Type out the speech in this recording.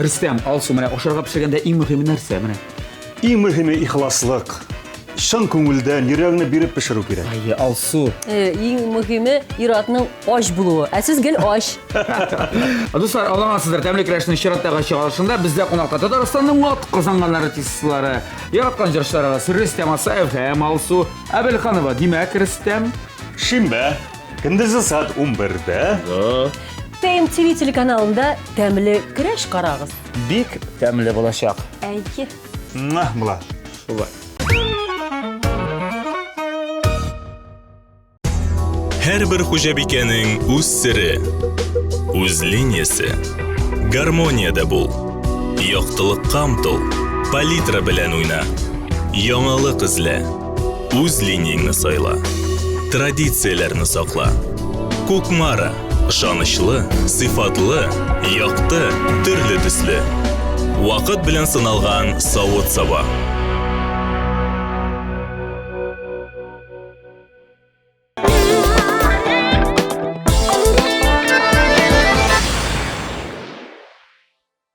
Рөстәм, Алсу, менә ашарга пешергәндә иң мөһиме нәрсә? Менә. Иң мөһиме ихласлык. Чын күңелдән, йөрәгеңне биреп пешерү кирәк. Әйе, Алсу. Э, иң мөһиме ир-атның ач булуы. Ә сез гел ач. Дуслар, алаңасыздар, тәмле көрәшнең чираттагы чыгарылышында бездә кунакта Татарстанның ат казанган артистлары, яраткан җырчыларыбыз Рөстәм Асаев һәм Алсу Әбелханова. Димәк, Рөстәм, Шимбә, көндезге сәгать 11-дә. ТМТВ телеканалында тәмле көрәш карагыз. Бик тәмле булачак. Әйе. Муа, була. Шулай. Һәрбер хуҗабикәнең үз сере, үз линиясе. Гармониядә бул. Яктылыкка омтыл. Палитра белән уйна. Яңалык эзлә. Үз линияңне сайла. Традицияләрне сакла. Кукмара. Ышанычлы, сыйфатлы, якты, төрле төсле. Вакыт белән сыналган савыт-саба.